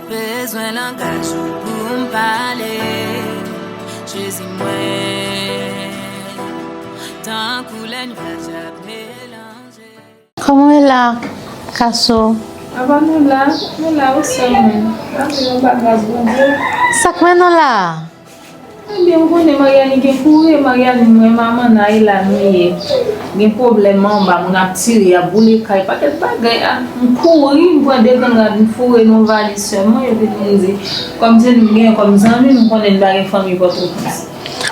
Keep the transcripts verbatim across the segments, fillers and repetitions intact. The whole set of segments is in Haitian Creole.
Bezwen langaj ou pou m pale. Jezi mwen, tankou lè nyaj ap melanje. Kòman w ye la, Kaso? Apa nou la? Nou la, wi, sè mwen. Anpil anba gras Bondye. Sa k mennen w la? Ebyen, ou konnen Maryani gen kouri, Maryani, mwen, manman, nan e la nou ye. Gen pwoblèm anba, moun ap tire, ap boule kay, pakèt bagay. A, m kouri, m pran de grenn rad, m foure nan valiz sè mwen, epi m di, kòm se nou gen kòm zanmi, nou konnen n pa gen fanmi Pòtoprens.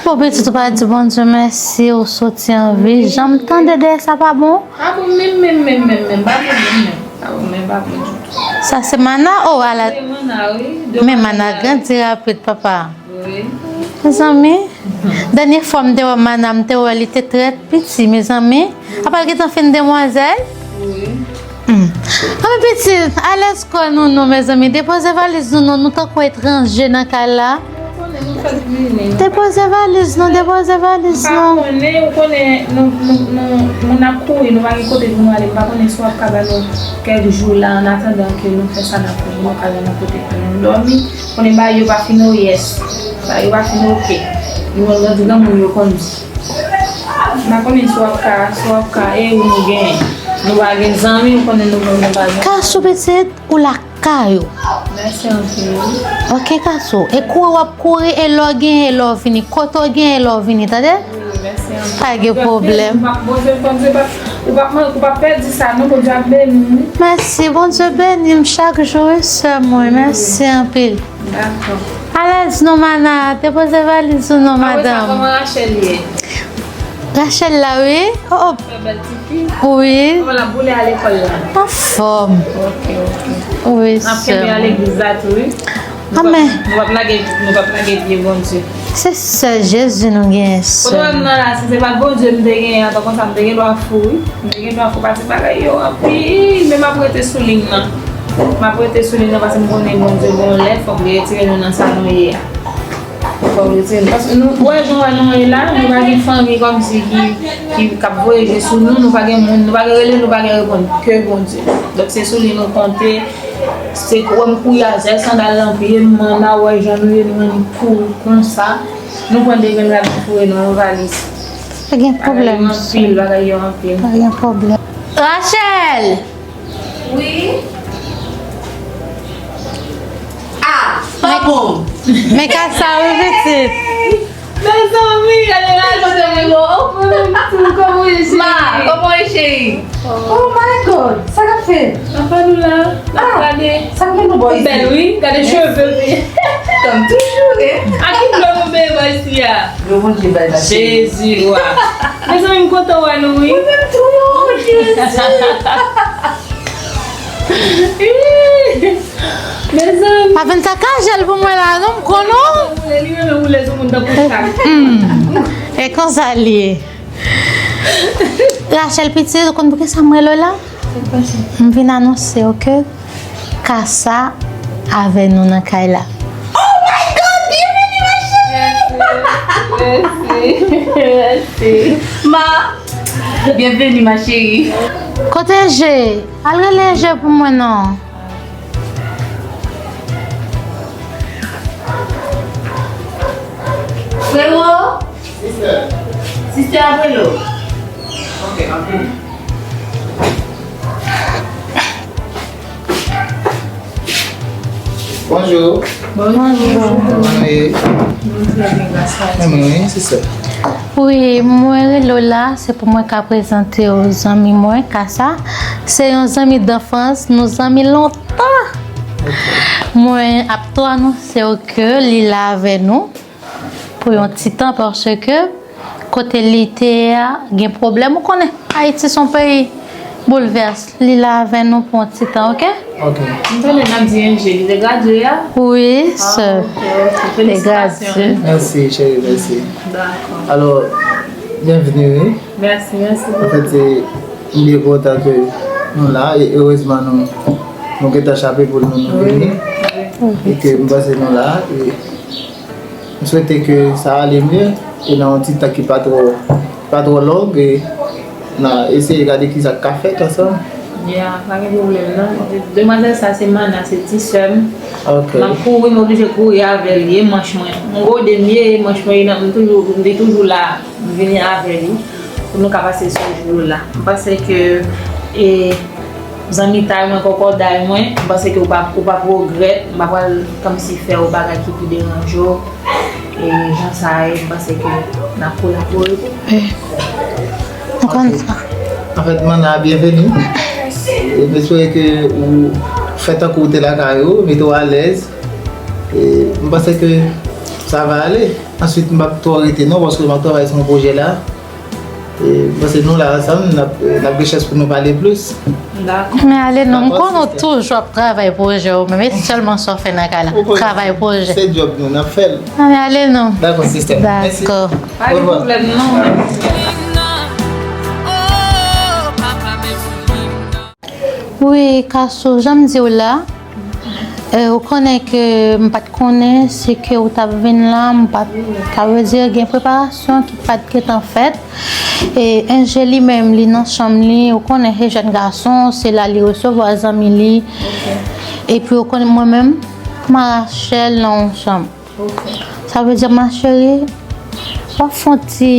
Bon, pitit, ou pa di Bondye mèsi, ou soti an vi. Jan m tande dèyè sa pa bon? Pa bon menm, menm, menm, menm, menm, pa bon menm, menm. Pa bon menm, pa bon ditou. Sa se Mana, o, ala. Se Mana, wi. Men Mana grandi rapid, papa. Wi. Mezanmi, dènye fwa m te wè Mana, m te wè li te trè piti, mezanmi. Apa l gentan fin demwazèl? Wi. Hmm. Anben pitit, alèz kò nou non, mezanmi. Depoze valiz nou non, nou tankou etranje nan kay la. Ou konnen nou fèk vini. Depoze valiz nou, depoze valiz nou. Ou pa konnen, ou konnen, nou, nou, nou, moun ap kouri, nou pa gen kote pou nou ale. M pa konnen si w ap ka ba nou kèk jou la, an atandan ke nou fè sa n ap fè, pou nou ka jwenn yon kote pou nou dòmi. Konnen bagay yo pa fin o yès, bagay yo pa fin oke. Nou konn granmoun yo konn di. M pa konnen si w ap ka, si w ap ka, e ou nou genyen. Nou pa gen zanmi, ou konnen nou menm nou pa gen. Ka sou pitit, ou lakay ou. Mèsi anpil. Ok, Kaso. E kouri w ap kouri, e lè w genyen, e lè w vini. Kote w genyen, e lè w vini, tande? Wi, mèsi anpil. Pa gen pwoblèm. Bondye, Bondye p ap, ou p ap man-, ou p ap pèdi sa, non, Bondye ap beni w. Mèsi, Bondye beni m chak jou, wi, sè mwen. Mèsi anpil. Dakò. Alèz non, Mana. Depoze valiz ou non, madanm. Apre sa, kòman Rachel ye? Rachel la, wi. Oh, oh. Fè bèl ti fi. Wi. Kòman l ap boule a lekòl la? Anfòm. Ok, ok. Wi, sè. N ap kenbe a legliz la tou, wi. Amèn. Nou p ap, nou p ap lage, nou p ap lage pye Bondye. Se sèl Jezi nou genyen, sè. Kote w wè m nan la, si se pa t Bondye m te genyen, antan konsa m te gen dwa fou, wi. M te gen dwa fou paske bagay yo anpil, men m ap rete sou liy nan. M ap rete sou liy nan paske m konnen Bondye gon lè, fòk li retire nou nan sa nou ye a. Fòk li retire nou. Paske nou, ou wè jan nou ye la, nou pa gen fanmi kòmsi ki, ki, k ap voye je sou nou, nou pa gen moun, nou pa gen rele, nou pa gen reponn, ke Bondye. Donk se sou li nou konte. Se wè m kouri a zè sandal nan pye m, Mana, wè jan nou ye, nou annik kouri konsa. Nou pran de grenn rad nou foure nan yon valiz. Pa gen pwoblèm, sè. Bagay yo anpil, bagay yo anpil. Pa gen pwoblèm. Rachel! Wi? Ah, pa bon. Men ka sa wi, pitit. Mezanmi, gade la, mezanmi, bon, oh, mwen menm tou, kòman w ye, cheri? Ma, kòman w ye, cheri? Oh my God, sa k ap fèt? Apa nou la? N ap gade. Sa k fè nou bò isi? Ou bèl, wi. Gade cheve w. Tann toujou, eh. A ki blòk ou beye bò isi a? Yo, Bondye bay la, cheri. Jezi, wa. Mezanmi, m kontan wè nou, wi. Mwen menm tou, oh, Jezi. Mezanmi. Pa vin sa kajèl pou mwen la, non, m konnen w. Li renmen woule sou moun tankou chat. Hmm. E konsa l ye. Rachel pitit, ou konn poukisa m rele w la? M vin anonse w ke Kasa avè nou nan kay la. Oh my God! Bienvenue, ma chérie! Mèsi, mèsi, mèsi. Ma, bienvenue, ma chérie. Kote je? Al rele je pou mwen non. Frero! Sister! Sister ap rele w. Ok, anpil. Bonjou. Bonjou. Kòman nou ye? Nou trè byen, gras a Dye. Mwen, wi, sister. Wi, mwen rele w la, se pou mwen ka prezante w zanmi mwen, Kasa. Se yon zanmi danfans, nou zanmi lontan. Mwen ap tou anonse w ke li la avè nou pou yon ti tan, paske kote li te ye a gen pwoblèm. Ou konnen, Ayiti se yon peyi boulvès. Li la avè nou pou yon ti tan, oke? Ok. M tande n ap di N G, li te gradye a? Wi, sè. Ah, ok, ok. Li gradye. Felisitasyon. Mèsi, cheri, mèsi. Dakò. Alò, byenveni, wi. Mèsi, mèsi bokou. Anfèt, se, m byen kontan ke nou la, e erezman nou, nou gentan chape poul nou, nou vini. Wi, wi. E ke m panse nou la, e m swete ke sa ale mye, e nan yon ti tan ki pa twò, pa twò long, e n a eseye gade kisa k ka fèt ansanm. Ya, pa gen pwoblèm non. Demwazèl sa se Mana, se ti sè m. Ok. M ap kouri, m oblije kouri avè l, e manch mwen. M gode m ye, e manch mwen, m toujou, m te toujou la, m vini avè li. Pou nou ka pase sou jou la. M panse ke, e, zanmitay mwen, kòkòday mwen, m panse ke ou pa, ou pa pwogrè, m pa pral kòmsi fè ou bagay ki pou deranje w. E jan sa ye, m panse ke n ap kolabore tou. Wi. M konn sa. Anfèt, Mana, byenveni. E m espere ke ou fè tankou ou te lakay ou, mete w alèz. E m panse ke sa va ale. Answit, m p ap twò rete non, paske m ap travay sou yon pwojè la. E, m panse nou la ansanm, n ap, n ap gen chans pou nou pale plis. Dakò. Men ale non, m konnen w toujou ap travay pwojè w menm, e sèlman sa w fè nan kay la. Travay pwojè. Se djòb nou, n ap fè l. Men ale non. Dakò, sistè. Mèsi. Dakò. Pa gen pwoblèm non. Wi, Kasou, jan m di w la, e, ou konnen ke m pa t konnen si ke ou t ap vin la, m pa t, sa vle di gen preparasyon ki pa t gentan fèt. E Enje li menm, li nan chanm li, ou konnen se jèn gason, se la li resevwa zanmi li. Epi ou konnen mwen menm, m a Rachel nan yon chanm. Sa vle di, ma chérie, w ap fè yon ti,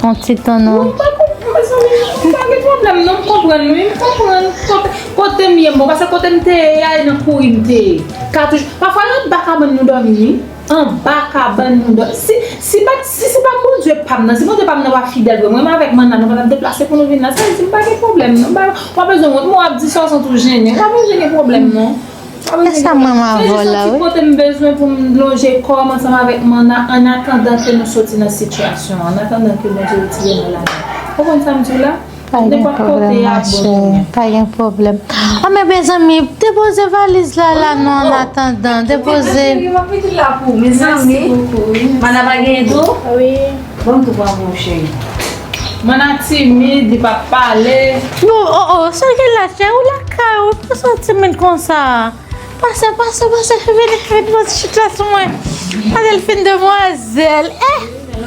yon ti tan non. Non, m pa konprann, mezanmi, m pa gen pwoblèm non, m konprann wi, m konprann kote, kote m ye, m bon, paske kote m te ye a, e nan kouri m te ye. Ka toujou, pafwa, e anba kabann nou dòmi wi, anba kabann nou dòmi. Si, si pa, si, si pa Bondye pa m nan, si Bondye pa m nan pa fidèl vre, mwen menm avèk Mana, nou pa t ap deplase pou nou vin la, sa vle di m pa gen pwoblèm non, m pa, w pa bezwen wont, mwen w ap di sa w santi w jennen, w pa bezwen gen pwoblèm non. E sa m renmen avè w la, wi. Kote m bezwen pou m lonje kò m ansanm avèk Mana, an atandan ke nou soti nan sitiyasyon an, an atandan ke Bondye retire nou ladan. Ou konprann sa m di w la? Pa gen pwoblèm, ma chérie, pa gen pwoblèm. O, men mezanmi, depoze valiz la, la, non, an atandan, depoze. Mezanmi, Mana pa gen dlo? Wi. Ban m tou pran pou ou, cheri. Mana timid, li p ap pale. Bon, o, o, sa gen la, chè, ou lakay ou, pa sa w timid konsa. Pase, pase, pase, vini, vini, pase chita sou mwen. Adelfine demwazèl, eh! M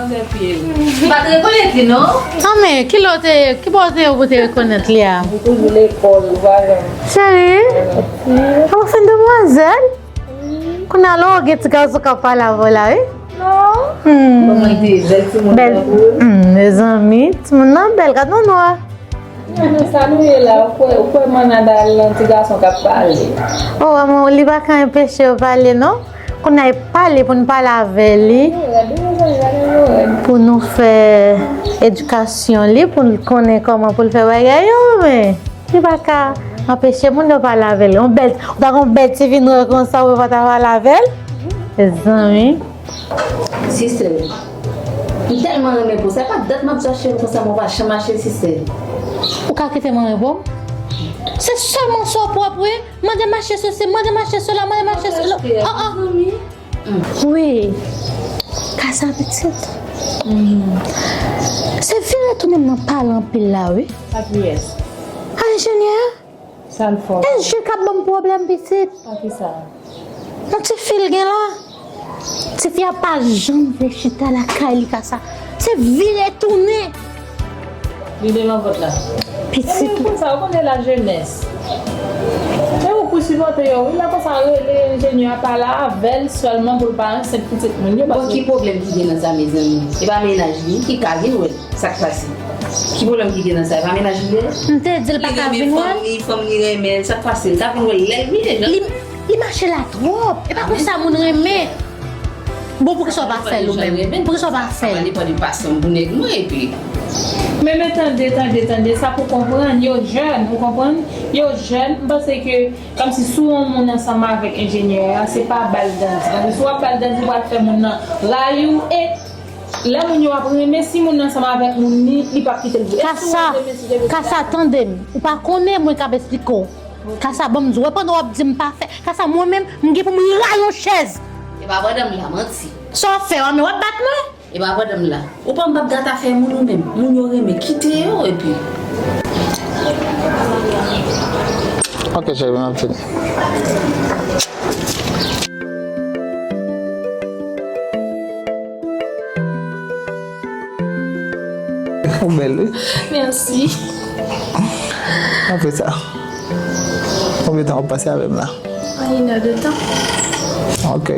pa t rekonèt li, non. Anmè, ki lè w te, ki bò w te ye pou w te rekonèt li a? Ou toujou lekòl, ou pa janm. Cheri, Adelfine demwazèl? Kounye a la w gen ti gason k ap pale avè w la, wi. Non. Hmm. Kòman l te bèl timoun nan tou. Hmm, mezanmi, timoun nan bèl, gad non nwa. Nan sa nou ye la, ou kwè, ou kwè Mana ta al nan ti gason k ap pale. O, aman, li pa ka enpeche yo pale, non. Kounye a, e pale pou n pale avè li. Pou nou fè edikasyon li, pou l konnen kòman pou l fè bagay yo, men. Li pa ka anpeche moun yo pale avè l. Yon bèl, ou ta gen yon bèl ti vin wè konsa, ou pa ta pale avè l? Mezanmi. Sistè, m tèlman renmen po sa, e pa dat m ap chache l konsa, men w pa janm achte l, sistè. Ou ka kite m an repo m? Se sèlman sa w pwòp, wi. Mande m achte sesi, mande m achte sela, mande m achte sela. O, o. Wi. Kasa pitit. Se vire tounen m nan pale anpil la, wi. Pa kiyès? A enjenyè? Sa l fè w? Enjenyè k ap ban m pwoblèm, pitit. Pa kisa? Yon ti fi l gen la. Ti fi a pa janm vle chita lakay li, Kasa. Se vire tounen. Li devan pòt la. Pitit. Ebyen, konsa, ou konnen la jenès. Se ou pou sipòte yo, wi. Lè konsa, rele enjenyè a, pale avè l sèlman pou l pa ansent pitit moun yo. Bon, ki pwoblèm ki gen nan sa, mezanmi? E pa mennaj li ki ka vin wè l. Sa k pase? Ki pwoblèm ki gen nan sa? E pa mennaj li ye? M te di l pa ka vin wè l. Li renmen fanm li, fanm li renmen l. Sa k pase? L ka vin wè l lè l vle, jan. Li, li mache la twòp. E pa konsa moun renmen. Bon, poukisa w pa fè l ou menm? Poukisa w pa fè l? Sa pa depann de pasyon m pou nèg mwen, epi. Men, men, tande, tande, tande, sa pou konprann, yo jèn, ou konprann? Yo jèn, m panse ke, kòmsi si w yon moun ansanm avèk enjenyè a, se pa ba l danzi. Paske si w ap ba l danzi, w pral fè moun nan rayi w, e lè moun yo ap renmen, si moun nan ansanm avèk moun li, li p ap kite l vre. Kasa, Kasa, tande m. Ou pa konnen, mwen k ap esplike w. Kasa, ban m di w, wè pandan w ap di m pa fè, Kasa, mwen menm, m gen pou m rayi yon chèz. E pa pandan m la, manti. Sa w fè a, men w ap bat mwen? E pa pandan m la. Ou pa m p ap gate afè moun ou menm. Moun yo renmen, kite yo, epi. Ok, cheri, m ap vini. Ou bèl, wi. Mèsi. Apre sa, konbyen tan w ap pase avè m la? Yon inè de tan. Ok.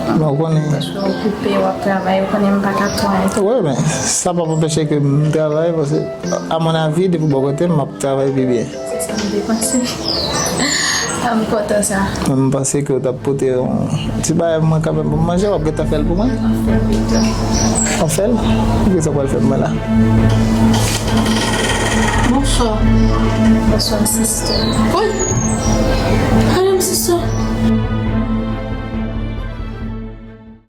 Men w konnen. Paske w okupe, w ap travay, ou konnen m pa ka twal. Wi, men sa p ap anpeche ke m travay, paske, a mon avi, depi bò kote m, m ap travay pi byen. Se sa m te panse. A, m kontan sa. Mwen, m panse ke w t ap pote yon ti bagay pou mwen kanmenm pou m manje, w ap gentan fè l pou mwen? M ap fè l pito. W ap fè l? Kisa w pral fè pou mwen la? Bonswa. Bonswa, sister. Woy!